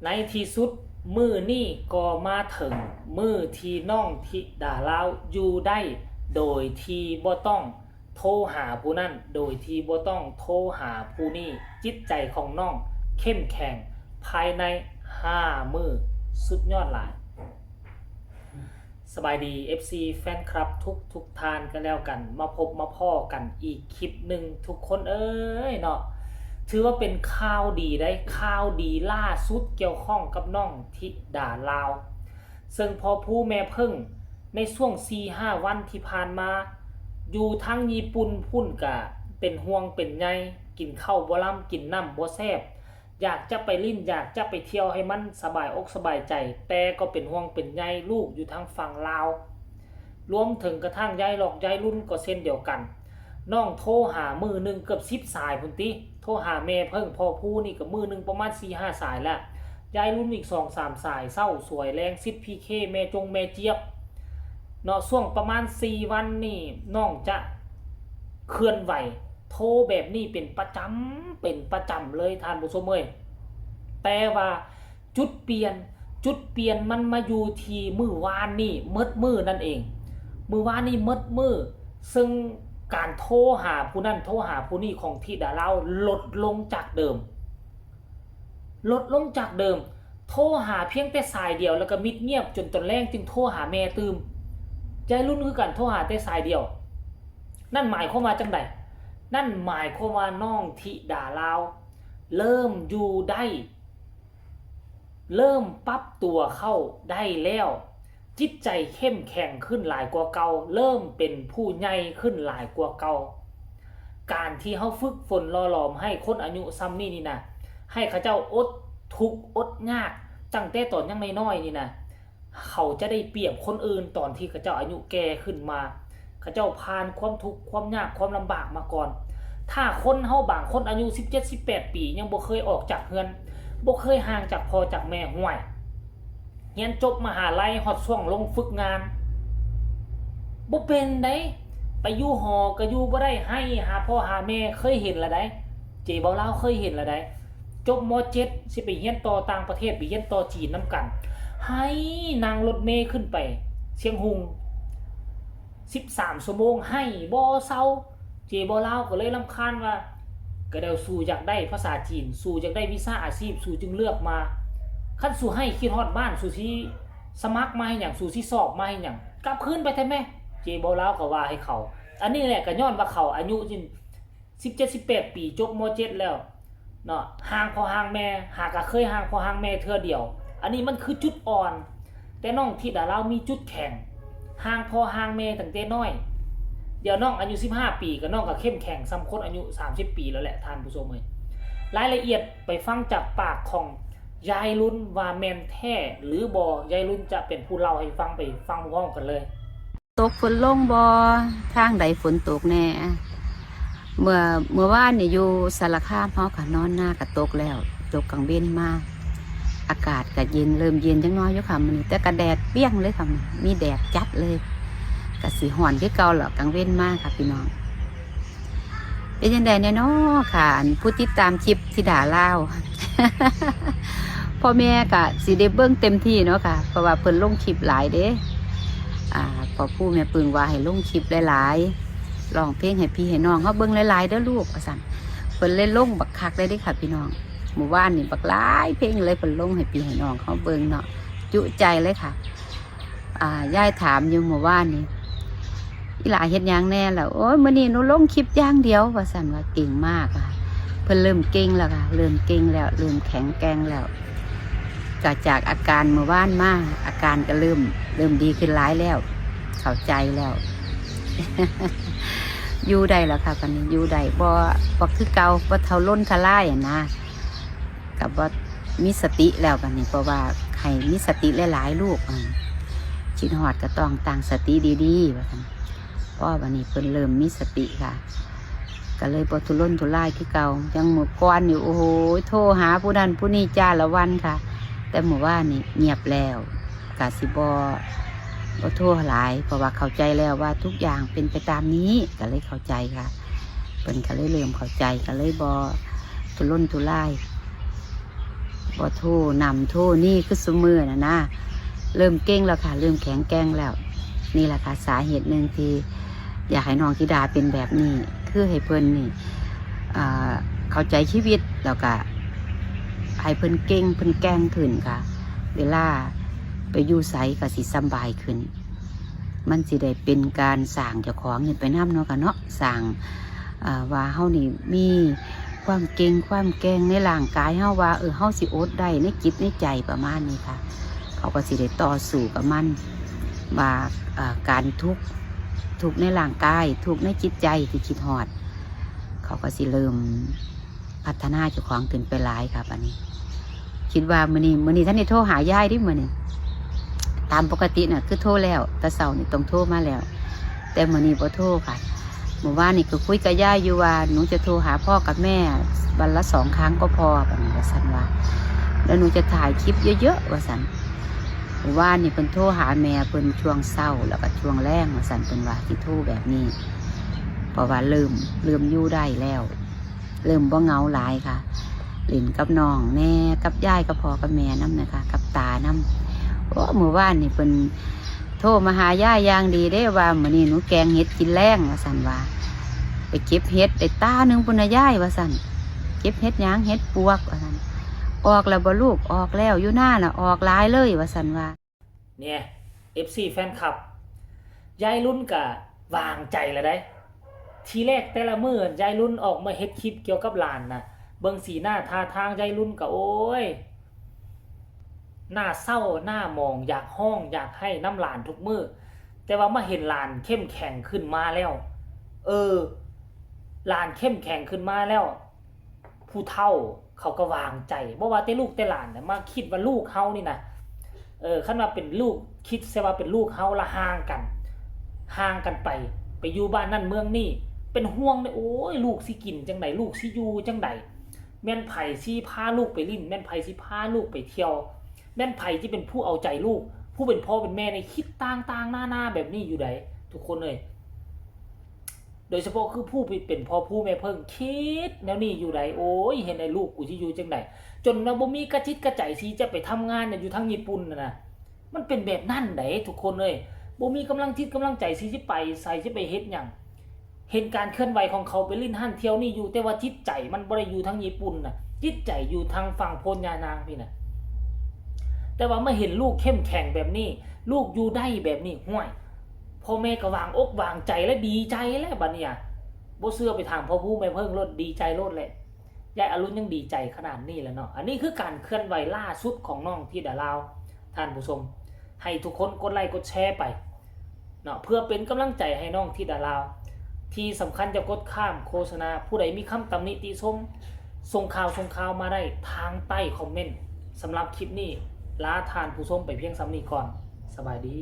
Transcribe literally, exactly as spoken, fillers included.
ในที่สุดมื้อนี้ก็มาถึงมื้อที่น้องธิดาลาวอยู่ได้ โดยที่บ่ต้องโทรหาผู้นั้น โดยที่บ่ต้องโทรหาผู้นี้ จิตใจของน้องเข้มแข็งภายในห้ามื้อ สุดยอดหลาย สบายดี เอฟซี แฟนคลับทุกทุกท่านก็แล้วกัน มาพบมาพ้อกันอีกคลิปหนึ่งทุกคนเอ้ยเนาะ ถือว่าเป็นข่าวดีได้ ข่าวดีล่าสุดเกี่ยวข้องกับน้องธิดาลาว ซึ่งพ่อผู้แม่เพิ่งในช่วงสี่ห้าวันที่ผ่านมา อยู่ทั้งญี่ปุ่นพุ่นกะเป็นห่วงเป็นใย กินข้าวบ่ลำกินน้ำบ่แซบ อยากจะไปลิ้นอยากจะไปเที่ยวให้มันสบายอกสบายใจ แต่ก็เป็นห่วงเป็นใยลูกอยู่ทางฝั่งลาว รวมถึงกระทั่งยายหลอกยายรุ่นก็เช่นเดียวกัน น้องโทรหามื้อหนึ่งเกือบสิบสายพุ้นติ โทรหาแม่เพิ่งพ่อผู้นี่ก็มื้อหนึ่งประมาณสี่ห้าสายแล้ว ยายรุ่นอีกสองสามสาย เช้าสวยแลงสิทธิ์พีเค แม่จงแม่เจี๊ยบ เนาะ ช่วงประมาณสี่วันนี่น้องจะเคลื่อนไหว โทรแบบนี้เป็นประจำเป็นประจำเลยท่านผู้ชมเอ้ย แต่ว่าจุดเปลี่ยน จุดเปลี่ยนมันมาอยู่ที่มื้อวานนี่ เมิดมื้อนั่นเอง มื้อวานนี่เมิดมื้อ ซึ่งการโทรหาผู้นั้นโทรหาผู้นี้ของธิดาลาวลดลงจากเดิม ลดลงจากเดิม โทรหาเพียงแต่สายเดียวแล้วก็มิดเงียบจนตอนแลงจึงโทรหาแม่ตื่ม ยายรุ่นคือกันโทรหาแต่สายเดียว นั่นหมายความว่าจังใด นั่นหมายความว่าน้องธิดาลาว เริ่มอยู่ได้ เริ่มปรับตัวเข้าได้แล้ว จิตใจเข้มแข็งขึ้นหลายกว่าเก่า เริ่มเป็นผู้ใหญ่ขึ้นหลายกว่าเก่า การที่เฮาฝึกฝนหล่อหลอมให้คนอายุส่ำนี้นี่นะ ให้เขาเจ้าอดทุกข์อดยากตั้งแต่ตอนยังน้อยๆนี่นะ เขาจะได้เปรียบคนอื่นตอนที่เขาเจ้าอายุแก่ขึ้นมา เขาเจ้าผ่านความทุกข์ความยากความลำบากมาก่อน ถ้าคนเฮาบางคนอายุสิบเจ็ด สิบแปด ปียังบ่เคยออกจากเฮือน บ่เคยห่างจากพ่อจากแม่ ห่วย เรียนจบมหาลัยฮอดช่วงลงฝึกงาน บ่เป็นได๋ ไปอยู่หอก็อยู่บ่ได้ ไห้หาพ่อหาแม่ เคยเห็นละได๋ เจเบาลาวเคยเห็นละได๋ จบ ม.เจ็ด สิไปเรียนต่อต่างประเทศ ไปเรียนต่อจีนนำกัน ไห้นั่งรถเมล์ขึ้นไปเชียงฮุง สิบสามชั่วโมง ไห้บ่เซา เจเบาลาวก็เลยรำคาญว่า ก็เดี๋ยวสูอยากได้ภาษาจีน สูอยากได้วีซ่าอาชีพ สูจึงเลือกมา คันสูไห้คิดฮอดบ้าน สูสิสมัครมาเฮ็ดหยัง สูสิสอบมาเฮ็ดหยัง กลับคืนไปแท้แม่ เจเบาลาวก็ว่าให้เขา อันนี้แหละก็ย้อนว่าเขาอายุจิ่น สิบเจ็ด สิบแปด ปี จบ ม.เจ็ด แล้วเนาะ ห่างพ่อห่างแม่ หากะเคยห่างพ่อห่างแม่เทื่อเดียว อันนี้มันคือจุดอ่อน แต่น้องธิดาลาวมีจุดแข็ง ห่างพ่อห่างแม่ตั้งแต่น้อย เดี๋ยวน้องอายุ สิบห้า ปี ก็น้องก็เข้มแข็งส่ำคนอายุ สามสิบ ปีแล้วแหละท่านผู้ชมเอ้ย รายละเอียดไปฟังจากปากของยายรุ่นว่าแม่นแท้หรือบ่ ยายรุ่นจะเป็นผู้เล่าให้ฟัง ไปฟังพร้อมกันเลย ตกฝนลงบ่ ทางใดฝนตกแน่ เมื่อ เมื่อวานนี่อยู่สารคามเฮาก็นอนนาก็ตกแล้ว ตกกลางเว็นมา อากาศก็เย็น เริ่มเย็นจักหน่อยอยู่ค่ะมื้อนี้ แต่ก็แดดเปรี้ยงเลยค่ะ มีแดดจัดเลย ก็สิร้อนคือเก่าแล้วกลางเว็นมาค่ะพี่น้อง เป็นจั่งใดแน่น้อค่ะ อันผู้ติดตามคลิปธิดาลาว พ่อแม่ก็สิได้เบิ่งเต็มที่เนาะค่ะ เพราะว่าเพิ่นลงคลิปหลายเด้ อ่า พ่อผู้แม่ปึงว่าให้ลงคลิปหลายๆ ร้องเพลงให้พี่ให้น้องเฮาเบิ่งหลายๆเด้อลูก ว่าซั่น เพิ่นเลยลงบักคักเลยเด้ค่ะพี่น้อง มื้อวานนี่บักหลายเพลงเลย เพิ่นลงให้พี่ให้น้องเฮาเบิ่งเนาะ จุใจเลยค่ะ อ่า ยายถามอยู่มื้อวานนี่ อีหลาเฮ็ดหยังแน่ล่ะ โอ้ย มื้อนี้หนูลงคลิปอย่างเดียว ว่าซั่น ว่าเก่งมากอะ เพิ่นเริ่มเก่งแล้วค่ะ เริ่มเก่งแล้ว เริ่มแข็งแกร่งแล้ว ก็จากอาการมื้อวานมา อาการก็เริ่ม เริ่มดีขึ้นหลายแล้ว เข้าใจแล้ว อยู่ได้แล้วค่ะ บัดนี้อยู่ได้ บ่ บ่คือเก่า บ่ทะลนทลายหั้นนะ ก็บ่มีสติแล้วบัดนี้ เพราะว่าให้มีสติหลายๆลูก อ่า คิดฮอดก็ต้องตั้งสติดีๆ ว่าซั่น พอบัดนี้เพิ่นเริ่มมีสติค่ะ ก็เลยบ่ทุรนทุรายคือเก่า จั่งมื้อก่อนนี่ โอ้โห โทรหาผู้นั้นผู้นี้จ้าละวันค่ะ แต่มื้อวานนี่เงียบแล้ว ก็สิบ่ บ่โทรหลาย เพราะว่าเข้าใจแล้วว่าทุกอย่างเป็นไปตามนี้ ก็เลยเข้าใจค่ะ เพิ่นก็เลยเริ่มเข้าใจ ก็เลยบ่ทุรนทุราย ก็โทรนำโทรนี่คือซุมื้อน่ะนะ เริ่มเก่งแล้วค่ะ เริ่มแข็งแกร่งแล้ว นี่แหละค่ะ สาเหตุหนึ่งที่อยากให้น้องธิดาเป็นแบบนี้ คือให้เพิ่นนี่ อ่า เข้าใจชีวิต แล้วก็ให้เพิ่นเก่ง เพิ่นแกร่งขึ้นค่ะ เวลาไปอยู่ไสก็สิสำบายขึ้น มันสิได้เป็นการสร้างเจ้าของอยู่ไปนำเนาะค่ะเนาะ สร้าง อ่า ว่าเฮานี่มีความเก่งความแกร่งในร่างกายเฮา ว่า เออ เฮาสิอดได้ในจิตในใจประมาณนี้ค่ะ เขาก็สิได้ต่อสู้กับมัน ว่า อ่า การทุกข์ ทุกข์ในร่างกาย ทุกข์ในจิตใจที่คิดฮอด เขาก็สิเริ่มพัฒนาเจ้าของขึ้นไปหลายค่ะบัดนี้ คิดว่ามื้อนี้ มื้อนี้ทันได้โทรหายายเด้มื้อนี้ ตามปกติน่ะคือโทรแล้ว แต่เช้านี่ต้องโทรมาแล้ว แต่มื้อนี้บ่โทรค่ะ เมื่อวานนี่ก็คุยกับยายอยู่ว่า หนูจะโทรหาพ่อกับแม่วันละสองครั้งก็พอ บัดนี้ว่าซั่นว่า แล้วหนูจะถ่ายคลิปเยอะๆ ว่าซั่น เมื่อวานนี่เพิ่นโทรหาแม่เพิ่นช่วงเช้า แล้วก็ช่วงแลงว่าซั่น เพิ่นว่าสิโทรแบบนี้ เพราะว่าเริ่ม เริ่มอยู่ได้แล้ว เริ่มบ่เหงาหลายค่ะ เล่นกับน้องแหน่ กับยาย กับพ่อกับแม่นำนะคะ กับตานำ โอ้ มื้อวานนี่เพิ่นโทรมาหายายอย่างดีเด้ ว่า "มื้อนี้หนูแกงเห็ดกินแลง" ว่าซั่นว่า "ไปเก็บเห็ดได้ตาหนึ่งพุ้นนะยาย" ว่าซั่น "เก็บเห็ดหยัง เห็ดปวก" ว่าซั่น "ออกแล้วบ่ลูก" "ออกแล้ว อยู่นาน่ะออกหลายเลย" ว่าซั่นว่า เนี่ย เอฟซี แฟนคลับ ยายลุ้นกะวางใจแล้วได้ ทีแรกแต่ละมื้อยายลุ้นออกมาเฮ็ดคลิปเกี่ยวกับหลานน่ะ เบิ่งสีหน้าท่าทางยายลุ้นกะ โอ้ย หน้าเศร้าหน้าหมอง อยากฮ้องอยากไห้นำหลานทุกมื้อ แต่ว่ามาเห็นหลานเข้มแข็งขึ้นมาแล้ว เออ หลานเข้มแข็งขึ้นมาแล้ว ผู้เฒ่าเขาก็วางใจ บ่ว่าแต่ลูกแต่หลานน่ะ มาคิดว่าลูกเฮานี่นะ เออ คันว่าเป็นลูก คิดซะว่าเป็นลูกเฮา ละห่างกัน ห่างกันไป ไปอยู่บ้านนั่นเมืองนี่ เป็นห่วงเด้ โอ้ย ลูกสิกินจั่งใด ลูกสิอยู่จั่งใด แม่นไผสิพาลูกไปเล่น แม่นไผสิพาลูกไปเที่ยว แม่นไผสิเป็นผู้เอาใจลูก ผู้เป็นพ่อเป็นแม่นี่คิดต่างๆ นานาแบบนี้อยู่ใด ทุกคนเอ้ย โดยเฉพาะคือผู้เป็นพ่อผู้แม่เพิ่งคิดแนวนี้อยู่ใด โอ้ย เห็นไอ้ลูกกูสิอยู่จั่งใด จนว่าบ่มีกระจิตกระใจสิจะไปทำงานน่ะ อยู่ทางญี่ปุ่นน่ะนะ มันเป็นแบบนั้นใดทุกคนเอ้ย บ่มีกำลังจิตกำลังใจสิสิไปไส สิไปเฮ็ดหยัง เห็นการเคลื่อนไหวของเขาไปเล่นหั่นเที่ยวนี่อยู่ แต่ว่าจิตใจมันบ่ได้อยู่ทางญี่ปุ่นน่ะ จิตใจอยู่ทางฝั่งโพนยานางพี้น่ะ แต่ว่ามาเห็นลูกเข้มแข็งแบบนี้ ลูกอยู่ได้แบบนี้ ห้วย พ่อแม่ก็วางอกวางใจและดีใจแล้วบัดเนี่ย บ่เชื่อไปถามพ่อผู้แม่เพิ่งโลด ดีใจโลดแหละ ยายอรุณยังดีใจขนาดนี้แหละเนาะ อันนี้คือการเคลื่อนไหวล่าสุดของน้องธิดาลาว ท่านผู้ชม ให้ทุกคนกดไลค์กดแชร์ไปเนาะ เพื่อเป็นกำลังใจให้น้องธิดาลาว ที่สำคัญจะกดข้ามโฆษณา ผู้ใดมีคำตำหนิติชม ส่งข่าวส่งข่าวมาได้ทางใต้คอมเมนต์ สำหรับคลิปนี้ ลาท่านผู้ชมไปเพียงส่ำนี้ก่อน สบายดี